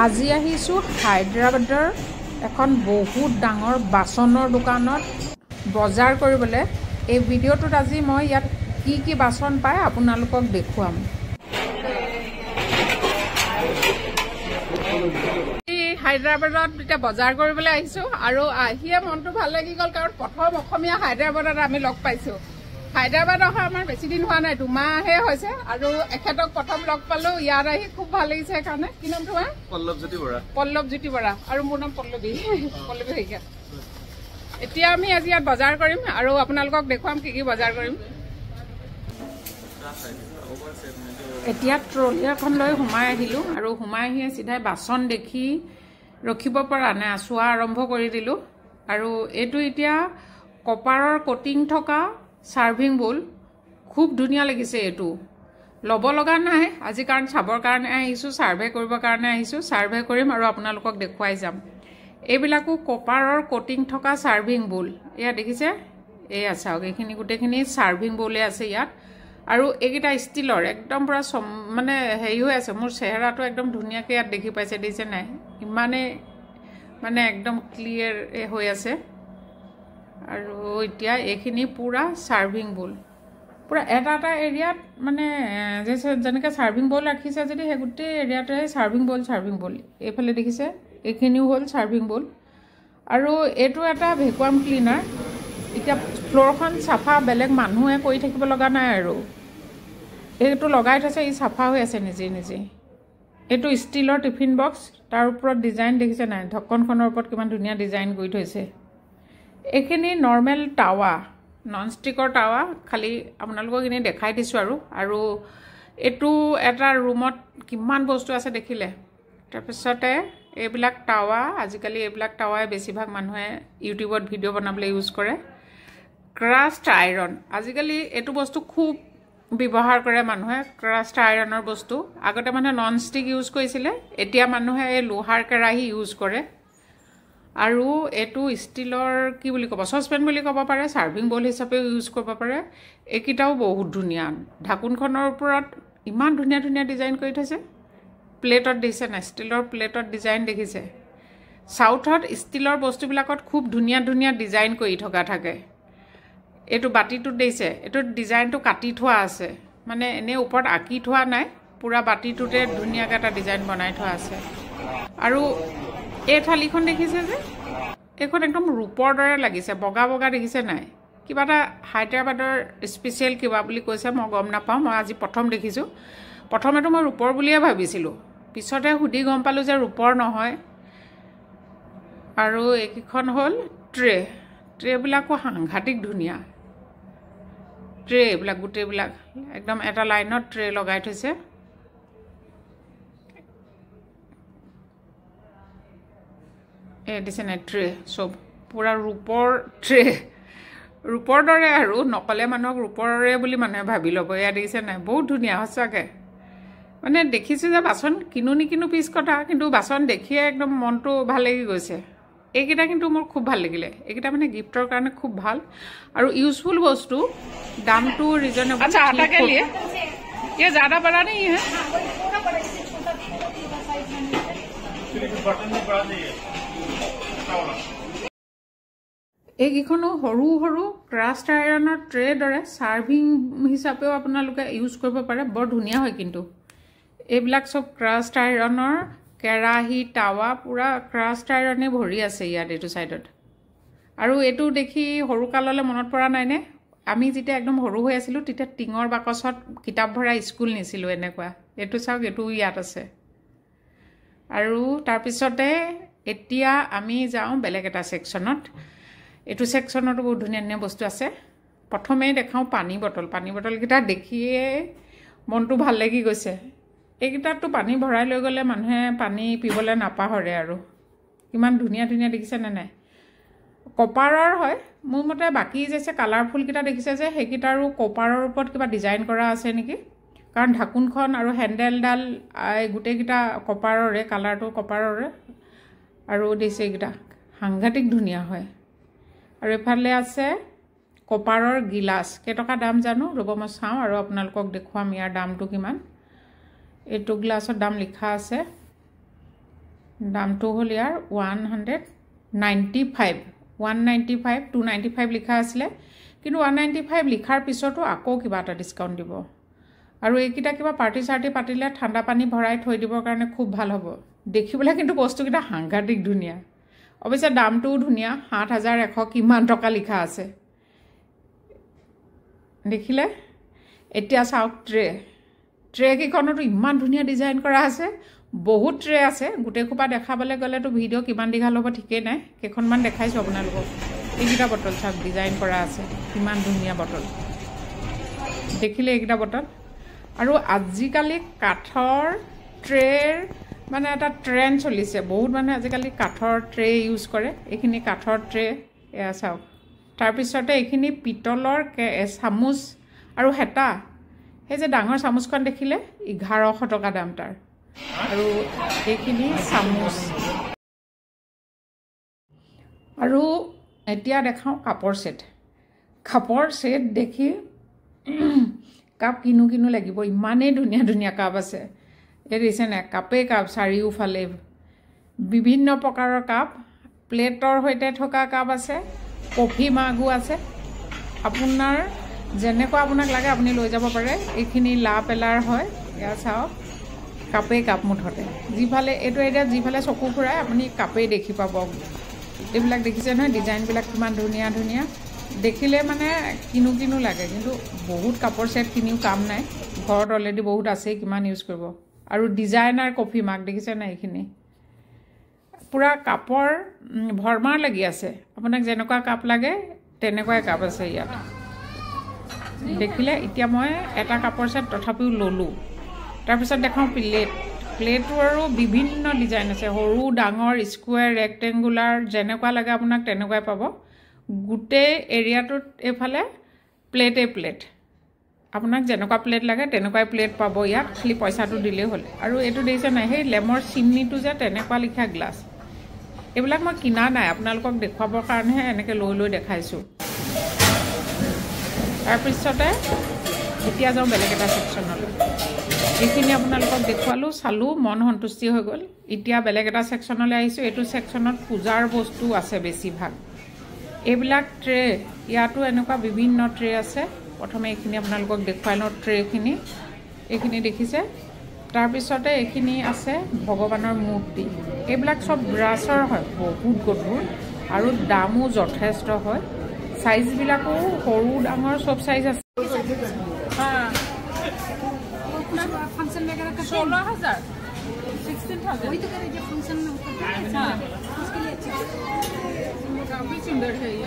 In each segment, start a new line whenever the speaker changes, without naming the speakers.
আজি আহিছোঁ হায়দৰাবাদৰ এখন বহুত ডাঙৰ বাচনৰ দোকানত বজাৰ কৰিবলৈ। এই ভিডিঅ'টোত আজি মই ইয়াত কি কি বাচন পায় আপোনালোকক দেখুৱাম। হায়দৰাবাদত এতিয়া বজাৰ কৰিবলৈ আহিছোঁ আৰু আহিয়ে মনটো ভাল লাগি গ'ল, কাৰণ প্ৰথম অসমীয়া হায়দৰাবাদত আমি লগ পাইছোঁ। হায়দৰাবাদ অহা আমাৰ বেছি দিন হোৱা নাই, দুমাহে হৈছে, আৰু এখেতক প্ৰথম লগ পালো ইয়াত আহি খুব ভাল লাগিছে। সেইকাৰণে কি নাম তোমাৰ?
পল্লৱজ্যোতি বৰা।
পল্লৱজ্যোতি বৰা। আৰু মোৰ নাম পল্লৱী, পল্লৱী শইকীয়া। এতিয়া আমি আজি ইয়াত বজাৰ কৰিম আৰু আপোনালোকক দেখুৱাম কি কি বজাৰ কৰিম। এতিয়া ট্ৰলি এখন লৈ সোমাই আহিলোঁ আৰু সোমাই আহিয়ে চিধাই বাচন দেখি ৰখিব পৰা নাই, চোৱা আৰম্ভ কৰি দিলোঁ। আৰু এইটো এতিয়া কপাৰৰ কটিং থকা চাৰ্ভিং বল, খুব ধুনীয়া লাগিছে। এইটো ল'ব লগা নাই আজি, কাৰণ চাবৰ কাৰণে আহিছোঁ, ছাৰ্ভে কৰিবৰ কাৰণে আহিছোঁ। ছাৰ্ভে কৰিম আৰু আপোনালোকক দেখুৱাই যাম। এইবিলাকো কপাৰৰ কটিং থকা চাৰ্ভিং বল, এয়া দেখিছে, এয়া চাওক, এইখিনি গোটেইখিনি চাৰ্ভিং বলে আছে ইয়াত। আৰু এইকেইটা ষ্টীলৰ একদম পূৰা মানে হেৰি হৈ আছে। মোৰ চেহেৰাটো একদম ধুনীয়াকৈ ইয়াত দেখি পাইছে, দেখিছে নাই, ইমানেই মানে একদম ক্লিয়াৰ হৈ আছে। আৰু এতিয়া এইখিনি পূৰা চাৰ্ভিং বল, পূৰা এটা এটা এৰিয়াত মানে যেনেকৈ চাৰ্ভিং বল ৰাখিছে যদি সেই গোটেই এৰিয়াটোৱে চাৰ্ভিং বল, চাৰ্ভিং বল। এইফালে দেখিছে, এইখিনিও হ'ল চাৰ্ভিং বল। আৰু এইটো এটা ভেকুৱাম ক্লিনাৰ। এতিয়া ফ্ল'ৰখন চাফা বেলেগ মানুহে কৰি থাকিব লগা নাই আৰু, এইটো লগাই থৈছে, ই চাফা হৈ আছে নিজে নিজে। এইটো ষ্টীলৰ টিফিন বক্স, তাৰ ওপৰত ডিজাইন দেখিছে নাই, ঢক্কনখনৰ ওপৰত কিমান ধুনীয়া ডিজাইন কৰি থৈছে। এইখিনি নৰ্মেল টাৱা, নন ষ্টিকৰ টাৱা, খালি আপোনালোকক এনেই দেখাই দিছোঁ আৰু। আৰু এইটো এটা ৰুমত কিমান বস্তু আছে দেখিলে। তাৰপিছতে এইবিলাক টাৱা, আজিকালি এইবিলাক টাৱাই বেছিভাগ মানুহে ইউটিউবত ভিডিঅ' বনাবলৈ ইউজ কৰে। ক্ৰাষ্ট আইৰণ, আজিকালি এইটো বস্তু খুব ব্যৱহাৰ কৰে মানুহে, ক্ৰাষ্ট আইৰণৰ বস্তু। আগতে মানুহে নন ষ্টিক ইউজ কৰিছিলে, এতিয়া মানুহে এই লোহাৰ কেৰাহী ইউজ কৰে। আৰু এইটো ষ্টীলৰ কি বুলি ক'ব, চচপেন বুলি ক'ব পাৰে, চাৰ্ভিং বল হিচাপেও ইউজ কৰিব পাৰে। এইকেইটাও বহুত ধুনীয়া, ঢাকোনখনৰ ওপৰত ইমান ধুনীয়া ধুনীয়া ডিজাইন কৰি থৈছে। প্লেটত দিছে নাই, ষ্টীলৰ প্লেটত ডিজাইন দেখিছে। চাউথত ষ্টীলৰ বস্তুবিলাকত খুব ধুনীয়া ধুনীয়া ডিজাইন কৰি থকা থাকে। এইটো বাতিটোত দিছে, এইটো ডিজাইনটো কাটি থোৱা আছে, মানে এনেই ওপৰত আঁকি থোৱা নাই, পূৰা বাতিটোতে ধুনীয়াকৈ এটা ডিজাইন বনাই থোৱা আছে। আৰু এই থালিখন দেখিছে যে, এইখন একদম ৰূপৰ দৰে লাগিছে, বগা বগা দেখিছে নাই, কিবা এটা হায়দৰাবাদৰ স্পেচিয়েল কিবা বুলি কৈছে, মই গম নাপাওঁ, মই আজি প্ৰথম দেখিছোঁ। প্ৰথমেতো মই ৰূপৰ বুলিয়ে ভাবিছিলোঁ, পিছতে সুধি গম পালোঁ যে ৰূপৰ নহয়। আৰু এইকেইখন হ'ল ট্ৰে, ট্ৰেবিলাকো সাংঘাতিক ধুনীয়া ট্ৰে, এইবিলাক গোটেইবিলাক একদম এটা লাইনত ট্ৰে লগাই থৈছে। এই দিছে নাই ট্ৰে, চব পূৰা ৰূপৰ ট্ৰে, ৰূপৰ দৰে আৰু, নক'লে মানুহক ৰূপৰে বুলি মানুহে ভাবি ল'ব। এয়া দেখিছে নাই, বহুত ধুনীয়া সঁচাকৈ। মানে দেখিছোঁ যে বাচন কিনো নিকিনো পিছ কথা, কিন্তু বাচন দেখিয়ে একদম মনটো ভাল লাগি গৈছে। এইকেইটা কিন্তু মোৰ খুব ভাল লাগিলে, এইকেইটা মানে গিফ্টৰ কাৰণে খুব ভাল আৰু ইউজফুল বস্তু, দামটো ৰিজনেবল। আচ্ছা, আটা কে লিয়ে ये ज़्यादा बड़ा नहीं है, এইকেইখনো সৰু সৰু ক্ৰাষ্ট আইৰণৰ ট্ৰেৰ দৰে চাৰ্ভিং হিচাপেও আপোনালোকে ইউজ কৰিব পাৰে, বৰ ধুনীয়া হয়। কিন্তু এইবিলাক চব ক্ৰাষ্ট আইৰণৰ কেৰাহী, টাৱা, পূৰা ক্ৰাষ্ট আইৰণে ভৰি আছে ইয়াত এইটো ছাইডত। আৰু এইটো দেখি সৰুকাললৈ মনত পৰা নাইনে, আমি যেতিয়া একদম সৰু হৈ আছিলোঁ তেতিয়া টিঙৰ বাকচত কিতাপ ভৰাই স্কুল নিছিলোঁ এনেকুৱা। এইটো চাওক, এইটো ইয়াত আছে। আৰু তাৰপিছতে এতিয়া আমি যাওঁ বেলেগ এটা ছেকশ্যনত। এইটো ছেকশ্যনতো বহুত ধুনীয়া ধুনীয়া বস্তু আছে। প্ৰথমেই দেখাওঁ পানী বটল। পানী বটলকেইটা দেখিয়ে মনটো ভাল লাগি গৈছে। এইকেইটাততো পানী ভৰাই লৈ গ'লে মানুহে পানী পিবলৈ নাপাহৰে আৰু। কিমান ধুনীয়া ধুনীয়া দেখিছে নে নাই, কপাৰৰ হয় মোৰ মতে। বাকী যে কালাৰফুলকেইটা দেখিছে যে, সেইকেইটাৰো কপাৰৰ ওপৰত কিবা ডিজাইন কৰা আছে নেকি, কাৰণ ঢাকোনখন আৰু হেণ্ডেলডাল গোটেইকেইটা কপাৰৰে, কালাৰটো কপাৰৰে। আৰু দিছে এইকেইটা সাংঘাতিক ধুনীয়া হয়। আৰু এইফালে আছে কপাৰৰ গিলাচ, কেইটকা দাম জানো, ৰ'ব মই চাওঁ আৰু আপোনালোকক দেখুৱাম ইয়াৰ দামটো কিমান। এইটো গ্লাছৰ দাম লিখা আছে। দামটো হ'ল ইয়াৰ 195, 195, 295 লিখা আছিলে, কিন্তু 195 লিখাৰ পিছতো আকৌ কিবা এটা ডিছকাউণ্ট দিব। আৰু এইকেইটা কিবা পাৰ্টি চাৰ্টি পাতিলে ঠাণ্ডা পানী ভৰাই থৈ দিবৰ কাৰণে খুব ভাল হ'ব। দেখিবলৈ কিন্তু বস্তুকেইটা সাংঘাতিক ধুনীয়া, অৱশ্যে দামটোও ধুনীয়া, 7100 কিমান টকা লিখা আছে দেখিলে। এতিয়া চাওক ট্ৰে, ট্ৰেকেইখনতো ইমান ধুনীয়া ডিজাইন কৰা আছে, বহুত ট্ৰে আছে। গোটেই সোপা দেখাবলৈ গ'লেতো ভিডিঅ' কিমান দীঘল হ'ব ঠিকেই নাই, কেইখনমান দেখাইছোঁ আপোনালোকক। এইকেইটা বটল চাওক ডিজাইন কৰা আছে, কিমান ধুনীয়া বটল দেখিলে এইকেইটা বটল। আৰু আজিকালি কাঠৰ ট্ৰেৰ মানে এটা ট্ৰেণ্ড চলিছে, বহুত মানুহে আজিকালি কাঠৰ ট্ৰে ইউজ কৰে। এইখিনি কাঠৰ ট্ৰে, এয়া চাওক। তাৰপিছতে এইখিনি পিতলৰ চামুচ আৰু হেতা, সেই যে ডাঙৰ চামুচখন দেখিলে 1100 টকা দাম তাৰ। আৰু এইখিনি চামুচ। আৰু এতিয়া দেখাওঁ কাপৰ ছেট। কাপৰ ছেট দেখি কাপ কিনো কিনো লাগিব, ইমানেই ধুনীয়া ধুনীয়া কাপ আছে। এই দেখিছে নাই, কাপেই কাপ চাৰিওফালে, বিভিন্ন প্ৰকাৰৰ কাপ, প্লেটৰ সৈতে থকা কাপ আছে, কফি মাগো আছে। আপোনাৰ যেনেকুৱা আপোনাক লাগে আপুনি লৈ যাব পাৰে। এইখিনি লা পেলাৰ হয়, এয়া চাওক, কাপেই কাপ মুঠতে। যিফালে এইটো এতিয়া যিফালে চকু ফুৰাই আপুনি কাপেই দেখি পাব। এইবিলাক দেখিছে নহয় ডিজাইনবিলাক কিমান ধুনীয়া ধুনীয়া, দেখিলে মানে কিনো কিনো লাগে। কিন্তু বহুত কাপৰ ছেট কিনিও কাম নাই, ঘৰত অলৰেডি বহুত আছেই, কিমান ইউজ কৰিব। আৰু ডিজাইনাৰ কফি মাগ দেখিছে নাই, এইখিনি পূৰা কাপৰ ভৰমাৰ লাগি আছে। আপোনাক যেনেকুৱা কাপ লাগে তেনেকুৱাই কাপ আছে ইয়াত দেখিলে। এতিয়া মই এটা কাপৰ ছেট তথাপিও ল'লোঁ। তাৰপিছত দেখাওঁ প্লেট। প্লেটো আৰু বিভিন্ন ডিজাইন আছে, সৰু ডাঙৰ, স্কুৱেৰ, ৰেক্টেংগুলাৰ, যেনেকুৱা লাগে আপোনাক তেনেকুৱাই পাব। গোটেই এৰিয়াটোত এইফালে প্লেটেই প্লেট, আপোনাক যেনেকুৱা প্লেট লাগে তেনেকুৱাই প্লেট পাব ইয়াত, খালি পইচাটো দিলেই হ'ল। আৰু এইটো দেখিছে নাই, সেই লেমৰ চিমনিটো যে তেনেকুৱা লিখা গ্লাছ। এইবিলাক মই কিনা নাই, আপোনালোকক দেখুৱাবৰ কাৰণেহে এনেকৈ লৈ লৈ দেখাইছোঁ। তাৰপিছতে এতিয়া যাওঁ বেলেগ এটা ছেকশ্যনলৈ। এইখিনি আপোনালোকক দেখুৱালোঁ, চালোঁ, মন সন্তুষ্টি হৈ গ'ল। এতিয়া বেলেগ এটা ছেকশ্যনলৈ আহিছোঁ। এইটো ছেকশ্যনত পূজাৰ বস্তু আছে বেছিভাগ। এইবিলাক ট্ৰে, ইয়াতো এনেকুৱা বিভিন্ন ট্ৰে আছে। প্ৰথমে এইখিনি আপোনালোকক দেখুৱাই লওঁ ট্ৰেখিনি, এইখিনি দেখিছে। তাৰপিছতে এইখিনি আছে ভগৱানৰ মূৰ্তি। এইবিলাক চব ব্ৰাছৰ হয়, বহুত গধুৰ আৰু দামো যথেষ্ট হয়। চাইজবিলাকো সৰু ডাঙৰ চব চাইজ আছে। 16,000, 16,000। काफी सुंदर है ये।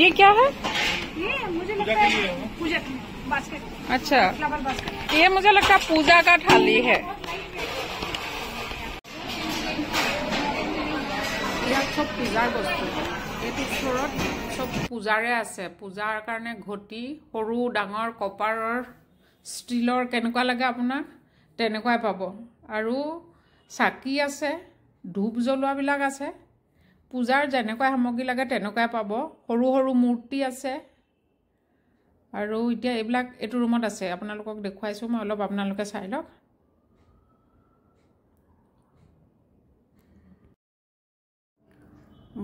ये क्या है?
ये मुझे लगता है पूजा बास्केट।
अच्छा, ये मुझे लगता है पूजा का थाली है। ইয়াত চব পূজাৰ বস্তু, এইটো ফ্ল'ৰত চব পূজাৰে আছে। পূজাৰ কাৰণে ঘটি, সৰু ডাঙৰ, কপাৰৰ, ষ্টীলৰ, কেনেকুৱা লাগে আপোনাক তেনেকুৱাই পাব। আৰু চাকি আছে, ধূপ জ্বলোৱাবিলাক আছে, পূজাৰ যেনেকুৱা সামগ্ৰী লাগে তেনেকুৱাই পাব। সৰু সৰু মূৰ্তি আছে। আৰু এতিয়া এইবিলাক এইটো ৰুমত আছে, আপোনালোকক দেখুৱাইছোঁ মই অলপ, আপোনালোকে চাই লওক।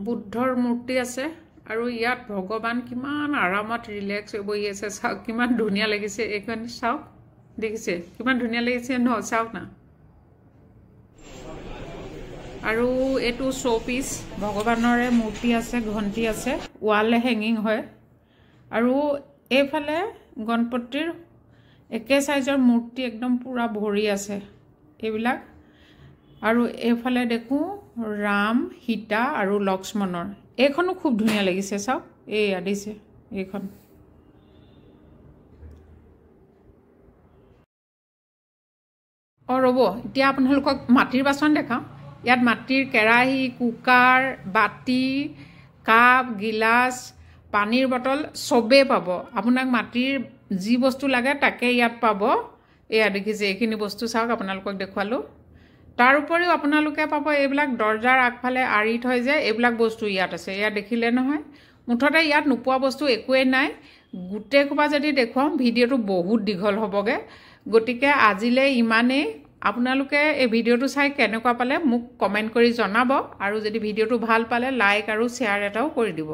বুদ্ধৰ মূৰ্তি আছে। আৰু ইয়াত ভগৱান কিমান আৰামত ৰিলেক্স হৈ বহি আছে, চাওক কিমান ধুনীয়া লাগিছে। এইখন চাওক, দেখিছে কিমান ধুনীয়া লাগিছে ন, চাওক না। আৰু এইটো শ্ব' পিচ, ভগৱানৰে মূৰ্তি আছে, ঘণ্টি আছে, ৱাল হেঙিং হয়। আৰু এইফালে গণপতিৰ একে চাইজৰ মূৰ্তি একদম পূৰা ভৰি আছে এইবিলাক। আৰু এইফালে দেখোঁ ৰাম, সীতা আৰু লক্ষ্মণৰ। এইখনো খুব ধুনীয়া লাগিছে, চাওক, এইয়া দিছে এইখন। অঁ ৰ'ব, এতিয়া আপোনালোকক মাটিৰ বাচন দেখাওঁ। ইয়াত মাটিৰ কেৰাহী, কুকাৰ, বাতি, কাপ, গিলাচ, পানীৰ বটল চবেই পাব। আপোনাক মাটিৰ যি বস্তু লাগে তাকে ইয়াত পাব। এয়া দেখিছে, এইখিনি বস্তু চাওক, আপোনালোকক দেখুৱালোঁ। তাৰ উপৰিও আপোনালোকে পাব এইবিলাক দৰ্জাৰ আগফালে আঁৰি থয় যে, এইবিলাক বস্তু ইয়াত আছে। এয়া দেখিলে নহয়, মুঠতে ইয়াত নোপোৱা বস্তু একোৱেই নাই। গোটেই সোপা যদি দেখুৱাওঁ ভিডিঅ'টো বহুত দীঘল হ'বগৈ। গতিকে আজিলৈ ইমানেই। আপোনালোকে এই ভিডিঅ'টো চাই কেনেকুৱা পালে মোক কমেণ্ট কৰি জনাব, আৰু যদি ভিডিঅ'টো ভাল পালে লাইক আৰু শ্বেয়াৰ এটাও কৰি দিব।